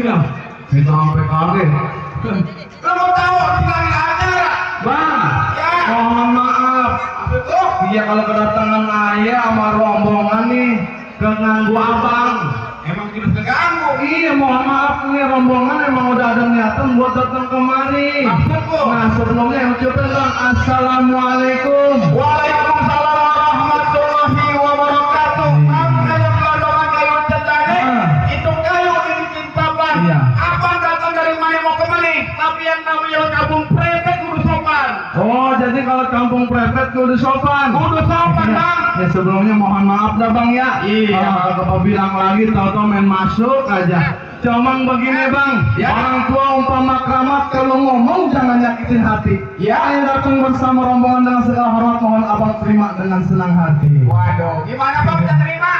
Iya. Kita sampai kaget. Lo mau tahu tinggalin aja. Bang, Ya. mohon maaf. Apa tuh? Iya kalau kedatangan ayah sama rombongan nih keganggu abang. Emang tidak terganggu. Iya mohon maaf nih rombongan emang udah ada niatan buat datang kemari. Apa tuh? Nah sebelumnya yang ucapin bang assalamualaikum. Waalaikumsalam warahmatullahi wabarakatuh. Kamu kayu gelondongan kayu cendane. Itu kayu ini cinta bang. Iya. Abang datang dari mana mau kemana? Tapi yang namanya kampung prepet kudu sopan. Oh jadi kalau kampung prepet kudu sopan. Kudu sopan bang. Ya sebelumnya mohon maaf dah bang ya. Iya. Kalau bapak bilang lagi tahu-tahu main masuk aja. Cuman begini bang, Ya. orang tua umpama keramat kalau ngomong jangan nyakitin hati. Ya. Saya datang bersama rombongan dengan segala hormat mohon abang terima dengan senang hati. Waduh, gimana bang bisa terima?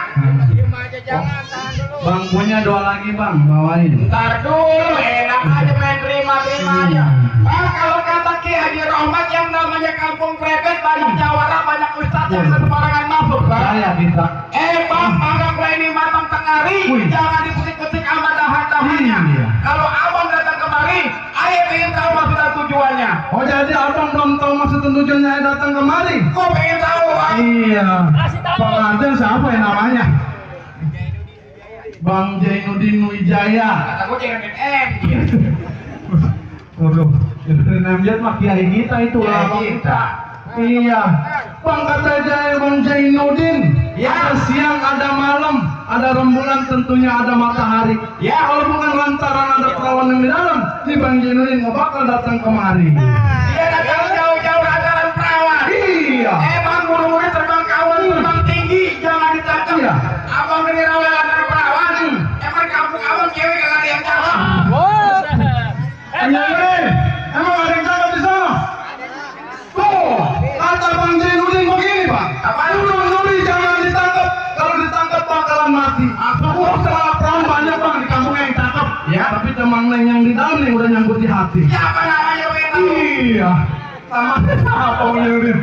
Terima aja jangan tahan dulu. Bang punya doa lagi bang, bawain. Ntar dulu, enak aja main terima aja. Bang kalau kata Ki Haji Rohmat yang namanya kampung prepet banyak jawara, banyak ustadz yang sembarangan masuk bang. Saya bisa. Bang, anggap ini matang tengari, Wih. jangan dipetik-petik sama dahan-dahannya. Iya. Kalau abang datang kemari, ayah ingin tahu maksud dan tujuannya. Oh jadi abang belum tahu maksud dan tujuannya saya datang kemari? Kok pengen tahu bang? Iya. Kasih tahu. Pengantin siapa yang namanya? Bang Jainuddin Wijaya. Kata gue jangan main M. Waduh, Jainuddin Amjad mah kiai kita itu Kiai lah, Bang. kita. Iya. Bang kata Jaya Bang Jainuddin. Ya. Ada siang, ada malam, ada rembulan, tentunya ada matahari. Ya. Kalau bukan lantaran ada perawan yang di dalam, si Bang Jainuddin nggak bakal datang kemari. Dia datang jauh-jauh lantaran perawan. Iya. Bang, buru-buru terbang kawan, terbang tinggi, jangan ditangkap. Iya. Abang dengar oleh lantaran perawan. Emang kampung abang cewek gak ada yang cakep. Jainuddin, emang ada yang cakep di sana? Tuh, kata Bang Jainuddin begini, Pak. Apa? Nuri jangan ditangkap. Kalau ditangkap bakalan mati. Wah, salah perawan banyak Bang di kampung yang cakep. Ya. Tapi cemang neng yang di dalam nih udah nyangkut di hati. Siapa namanya Wena? Iya. Sama apa Bang Jainuddin?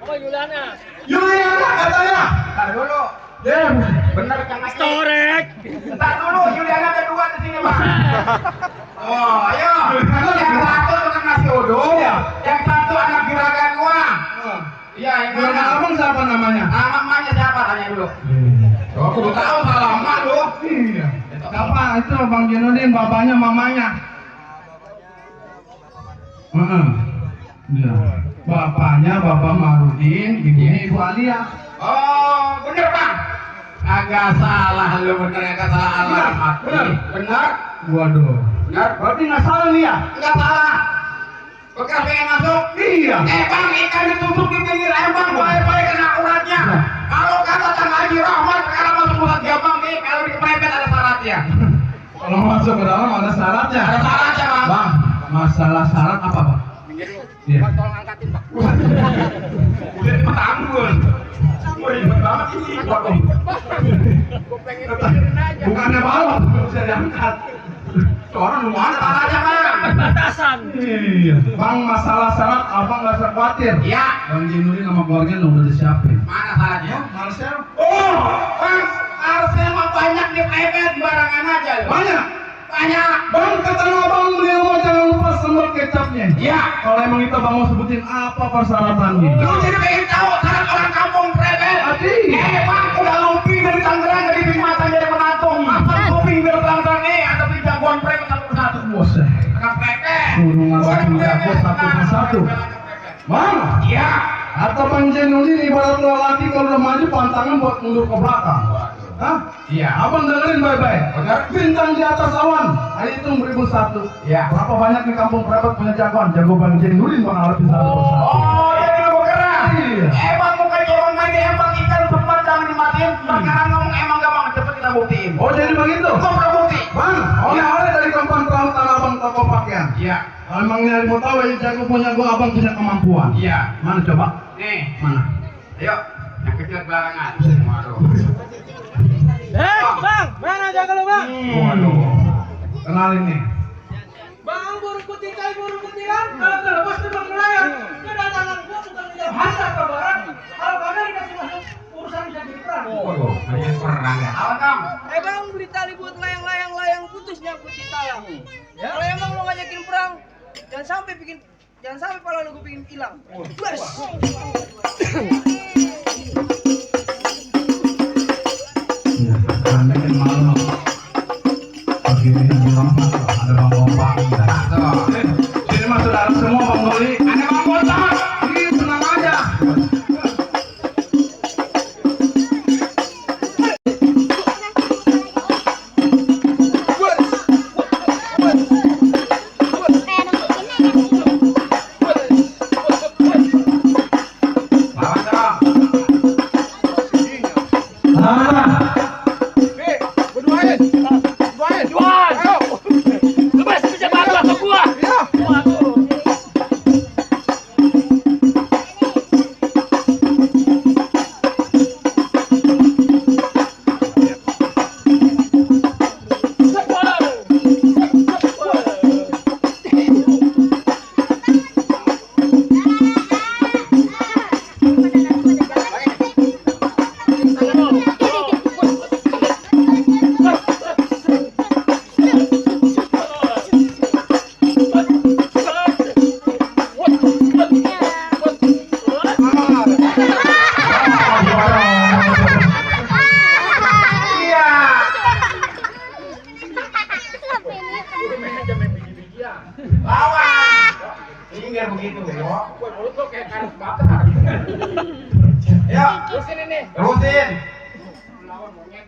Oh, Yulana. Yuliana katanya. Ntar dulu. Ya, Bener Kang Haji. Storek. Ntar dulu, Yuliana kedua di sini bang. Oh, ayo. Yang satu tukang nasi uduk. Iya. Yang satu anak juragan gua. Iya, yang Juragan mana? abang siapa namanya? Nama emaknya siapa? Tanya dulu. Oh, kudu tahu salah emak lu. Iya. Siapa itu Bang Jainuddin, bapaknya, mamanya? Iya. Bapaknya Bapak Marudin, ibunya Ibu Alia. Oh, bener bang. Agak salah lu, bener agak salah alamat. Bener. Bener. Waduh. Bener. Berarti nggak salah nih ya? Enggak salah. Bekas pengen masuk. Iya. Bang, ikan ditusuk di pinggir bang, baik-baik kena uratnya. Kalau kata Kang Haji Rahmat, sekarang masuk urat gampang nih, kalau dikepepet ada syaratnya. Kalau masuk ke dalam ada syaratnya. Ada syaratnya bang. Bang, masalah syarat apa Bang? Minggir dulu. Iya. Bang, tolong angkatin bang. Udah dipetanggul. Wih, ribet banget ini. Waduh. Gue pengen pikirin aja. Bukannya balon, bisa diangkat. Orang lu Ada syaratnya bang. Batasan. Iya. Bang, masalah syarat abang nggak usah khawatir. Iya. Bang Jainuddin sama keluarganya udah disiapin. Mana syaratnya? Malasnya Oh, bang, harusnya mah banyak dipepet barangan aja. Loh. banyak. Banyak. Bang, kata abang beliau mau jangan lupa sambal kecapnya. Iya. Kalau emang itu abang mau sebutin apa persyaratannya? Lu jadi pengen tahu syarat orang kampung prepet? Adi. Bang, udah lumping dari Tangerang jadi Bimatan jadi penantung. Masa lumping dari Tangerang ada jagoan prepet satu persatu. Boseh. Anak prepet. Suruh ngabarin jago satu persatu. Bang, Iya. kata Bang Jainuddin ibarat lelaki kalau udah maju pantangan buat mundur ke belakang. Hah? Iya. Abang dengerin baik-baik. Benar. Bintang di atas awan. Hitung 1001. Iya. Berapa banyak di kampung prepet punya jagoan? Jago Bang Jainuddin Bang harapin satu persatu. Oh, jadi lu bergerak. Iya. Bang, bukan cuma main di embang ikan sempat jangan dimatiin. Sekarang ngomong emang gak bang, cepet kita buktiin. Oh jadi begitu? Kok terbukti? Bang, oleh-oleh dari kampung perahu tanah abang toko pakaian. Iya. Kalau emang nyari mau tahu ya jago punya gua abang punya kemampuan. Iya. Mana coba? Nih. Mana? Ayo. Yang kecil belakangan. Waduh. Bang, mana jaga lu, Bang? Waduh. Kenalin nih. Bang, burung kutikai, burung kutiran. Kalau terlepas di bang nelayan, kedatangan gua bukan tidak hantar ke barat. Kalau kagak dikasih masuk, urusan bisa jadi perang. Waduh. Banyak perang ya. Awan dong. Bang, beli tali buat layang-layang putus nyangkut di Jangan sampai pala lu gue bikin hilang. Bas. Bikin malu. Begini bilang ada bang Bombang. Sini mah saudara semua bang Boli. Ada bang Bombang. Ini tenang aja. Begitu ya. Mulut lo kayak karet bakar. Ya, terusin ini. Terusin. Lawan monyet.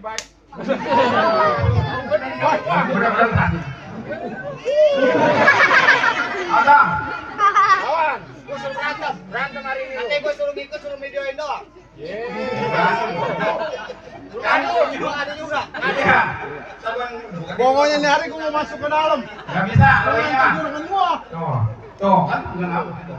Baik. Benar-benar tadi. Adam. Lawan. Gue suruh berantem hari ini. Nanti gue suruh ngikut, suruh videoin doang. Ada juga. Ada. Pokoknya nih hari gue mau masuk ke dalam. Gak bisa, lo ini mah. Tuh, kan enggak aku itu.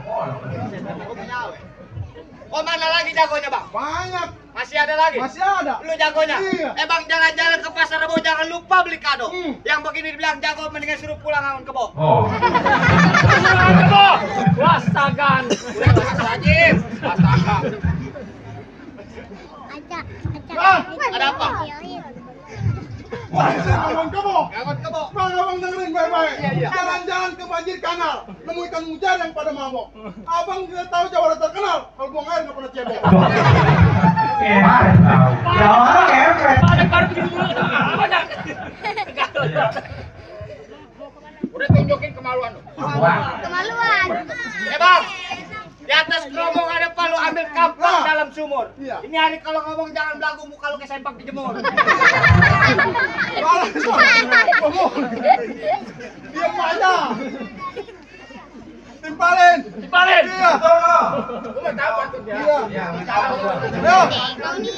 Oh, mana lagi jagonya, Bang? Banyak. Masih ada lagi? Masih ada. Lu jagonya? Iya. Bang, jalan-jalan ke pasar Rebo jangan lupa beli kado. Yang begini dibilang jago mendingan suruh pulang awan kebo. Oh. Kebo. Wastagan. Wajib. Wastagan. Ada apa? Abang kebo. Gawat kebo. Bang, abang dengerin baik-baik. Iya. Jalan-jalan ke banjir kanal, nemu ikan mujair yang pada mabok. Abang tidak tahu Jawara terkenal, kalau buang air nggak pernah cebok. Ya orang efek. Ada baru begitu dulu. Udah tunjukin kemaluan lu. Kemaluan. Bang. Di atas keromong ada palu ambil kampak dalam sumur. Iya. Ini hari kalau ngomong jangan belagu muka lu kayak sempak dijemur. Diam aja. Timpalin. Iya. Lu mah tahu patutnya. Iya. Ya, tahu. Ayo.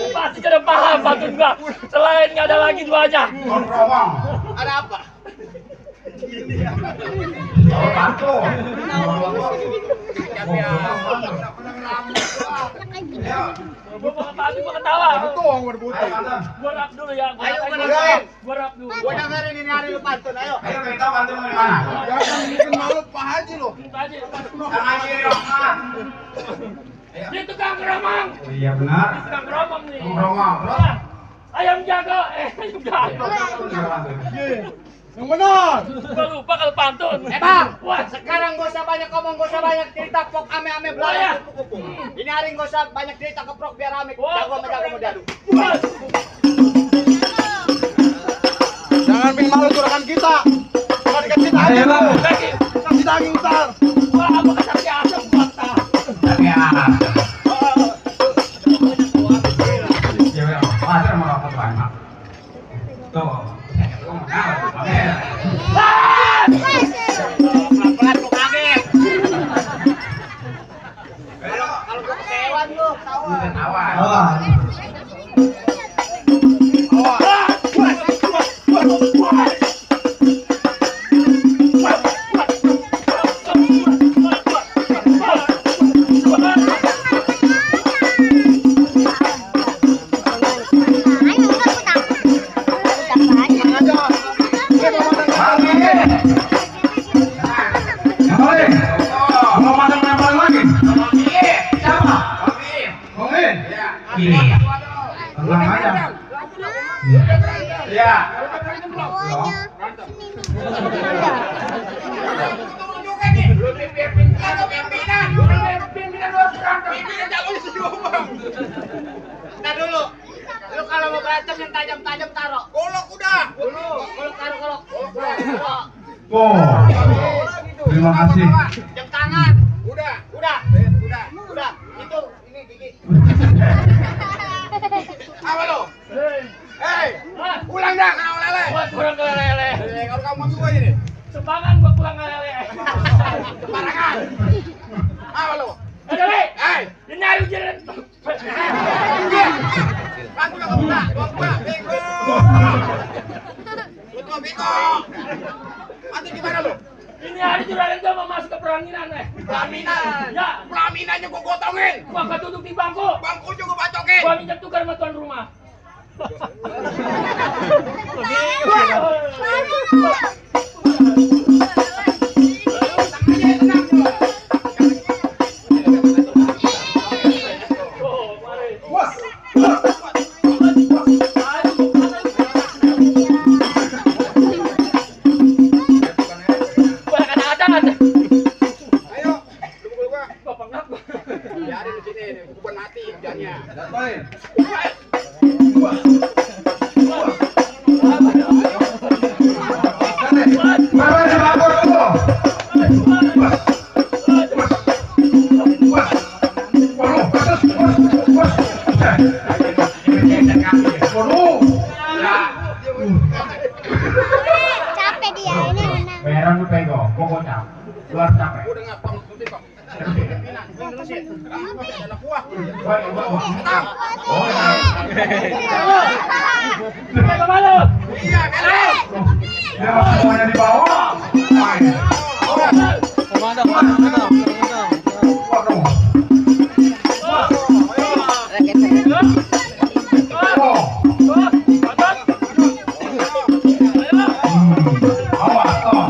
Pasti sudah paham patut gua. Selain nggak ada lagi dua aja. Ngomong. Ada apa? Oh, bantu. Gua mau ketawa. Tuang udah putih. Gua rap dulu ya. Ayo mendengarin. Gua rap dulu. Gua dengerin ini hari lu pantun. Ayo. Ayo kita bantu dari mana? Jangan bikin malu Pak Haji lo. Tadi Jangan kiri Rahman. dia tukang geromong. Iya benar. Tukang geromong nih. Ngomong. Wah, ayam jago. Ayam jago. Yang benar. Gua lupa kalau pantun. Bang. Wah, Sekarang gak usah banyak ngomong, gak usah banyak cerita, pok ame-ame belakang kupu-kupu. Ini hari gak usah banyak cerita keprok biar rame. Jago sama jago mau diadu. wah. Jangan bikin malu juragan kita. Jangan dikasih Ayo, daging. Bang. Kasih daging ntar. Wah, apa kasarnya asam buat tak. Ya. Cewek, masa mau dapat banyak. Tuh. Pelan-pelan lu kaget. Kalau gua kesewan lu, ketawa. Tenang aja. Iya. Bawahnya. Tunggu juga nih. Lu pimpinan lu harus berantem. Pimpinan jagonya sejuang. Nah dulu, lu kalau mau berantem yang tajam-tajam taruh. Golok udah. Golok taruh golok. Oh, terima kasih. Jam tangan. Udah. Itu ini gigi. Apa lu? Hei, Hah? pulang dah kena oleh. Buat kurang kelele. Kalau kamu juga ini. Semangat gua pulang kelele. Sembarangan. Apa lu? Ada le. Hei, Ini ayo jalan. bantu enggak buka. Bego. Bego. Nanti gimana lu? Ini hari juragan gua mau masuk ke pelaminan Pelaminan. Ya, Pelaminannya gua gotongin. gua gak duduk di bangku. Bangku juga bacokin. Gua minjem tukar sama tuan rumah. Oh, mari. Gua kadang-kadang Ayo, pukul gua. Bapak ngapa? Biarin di sini, hukuman mati hujannya. Datangin. Mana di lapor dulu? Capek dia ini menang. Bayaran lu pegang, pokoknya. Lu harus capek. Udah ngapang nanti Pak. Pimpinan, gua terusin. Anak buah. Oh, Kita kemana? Iya, beres. dia masih semuanya di bawah. Main. Waduh. Oh. Awas, toh.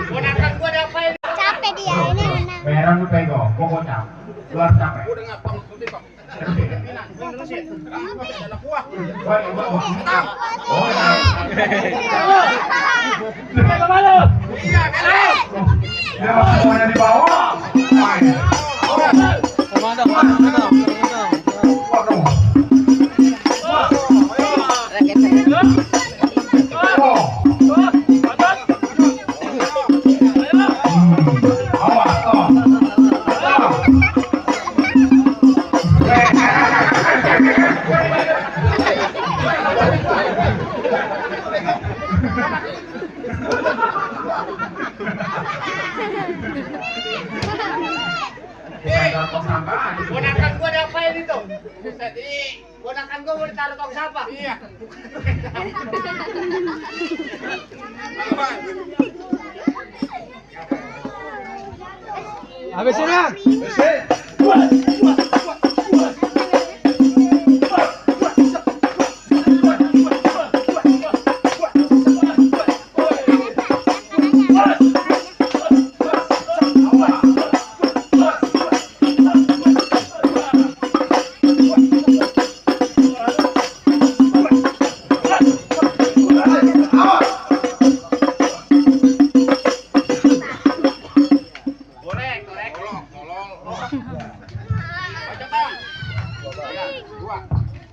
Ponakan gua diapain? Capek dia ini menang. Bayaran lu pegang, pokoknya. Lu harus capek. Udah ngapang nanti Pak. Pimpinan, gua terusin. Anak buah. Oh, Kita kemana? Iya, beres. dia masih semuanya di bawah. Main. Waduh. Oh. Awas, toh. Ponakan gua diapain itu? Buset, ini ponakan gua mau ditaruh tong sampah. Iya. Habisin ya.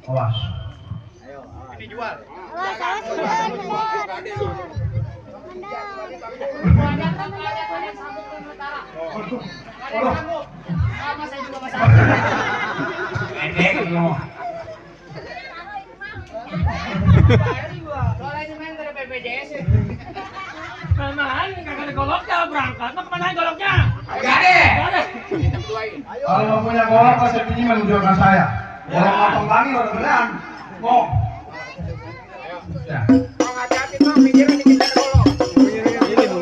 Awas. Ini jual. Awas, awas, bener, bener. Banyak sabuk sementara. Ada sabuk. Sama saya juga masak. Pendek lu. Soalnya ini main dari BPJS ya. Mana kagak ada goloknya berangkat. Mau kemana goloknya? Enggak deh. Gak ada. Kalau mau punya golok pasti pinjaman jualan saya. Golok potong lagi udah beneran. Mau. Ya. Bang, hati-hati Bang, pikiran dikit ada golok.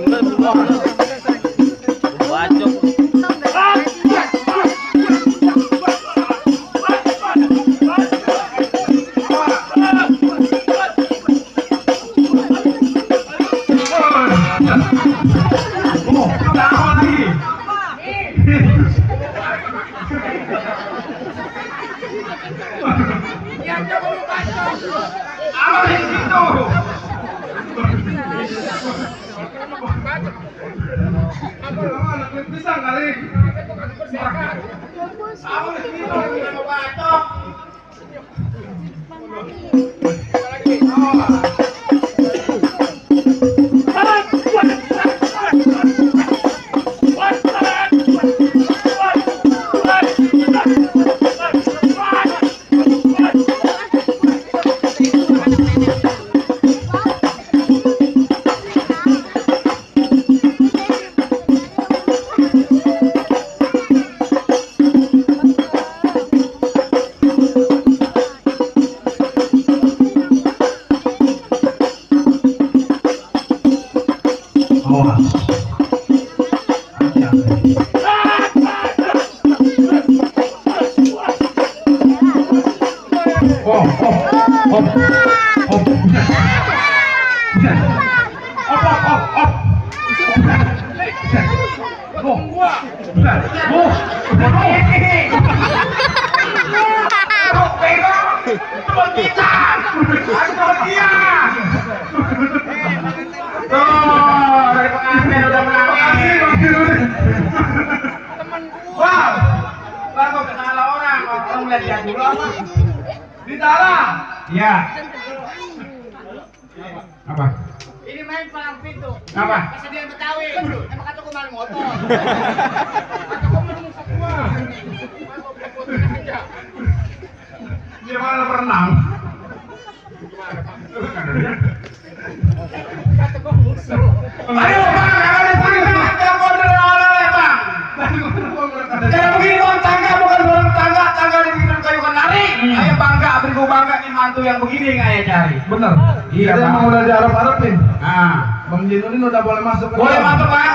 Oh, udah apa lagi? Ya coba lu bacok. Apa yang gitu? Apa anak pisang kali? Apa lu gitu? Lu bacok. Di dalam. Iya. Apa? Ini main palang pintu. Apa? Kesedihan Betawi. Emang kata gue maling motor. Kata gue maling semua. Dia malah berenang. Ayo bang, ada tangga yang modern oleh bang. Jangan begini bang, tangga bukan barang tangga, tangga dibikin kayu kenari. Ayo bangga, beriku bangga nih mantu yang begini yang ayah cari. Bener. Iya bang. Emang udah diarep-arepin. Nah, Bang Jinudin udah boleh masuk. Boleh masuk bang.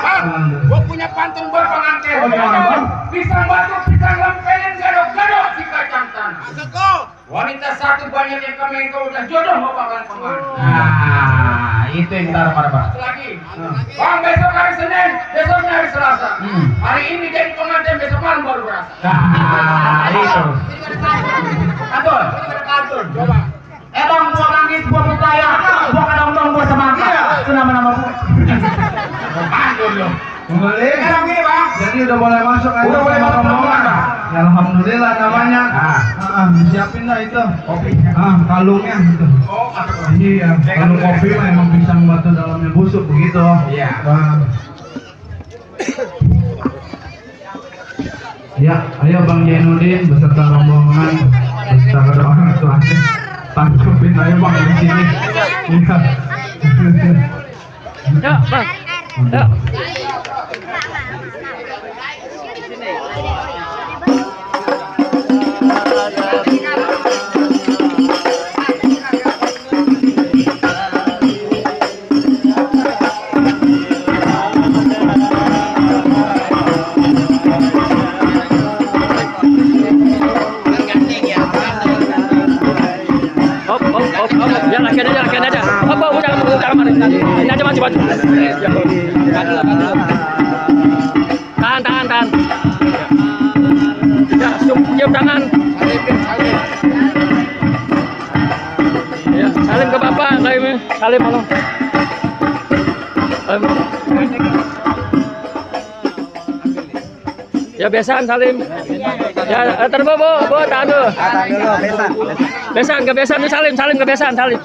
Gua punya pantun buat pengantin. Oh, gimana, Bang? Pisang batu, pisang lempengan, gadok-gadok si kacang tanah. Wanita satu banyak yang kami engkau udah jodoh mau bakal kemana. Nah, itu yang kita harap bang. Satu lagi. Bang, besok hari Senin, besoknya hari Selasa. Hari ini jadi pengantin, besok malam baru berasa. Nah, itu. Kantor. Coba. Bang, buah langit, buah putaya, buah kadang-kadang, buah semangka. Itu nama-nama bu. Kantor loh. Boleh. Sekarang gini bang. Jadi udah boleh masuk aja. Udah boleh masuk, rombongan. Bang. Ya, alhamdulillah namanya. Siapin dah itu. Kopi. Kalungnya gitu. Oh, masuk. Iya, kalau kopi mah emang pisang batu dalamnya busuk begitu. Iya. Bang. Ya, ayo Bang Jenudin beserta rombongan beserta kedua orang tuanya. Tangkepin ayo Bang di sini. Iya. Ya, Bang. Ya. Jalan aja. Apa jangan ini aja maju. Tahan. Ya, cium tangan. Ya, salim ke Bapak, salim halo. Ya besan salim. Ya terus bo tahan dulu. Besan ke besan salim ke besan salim.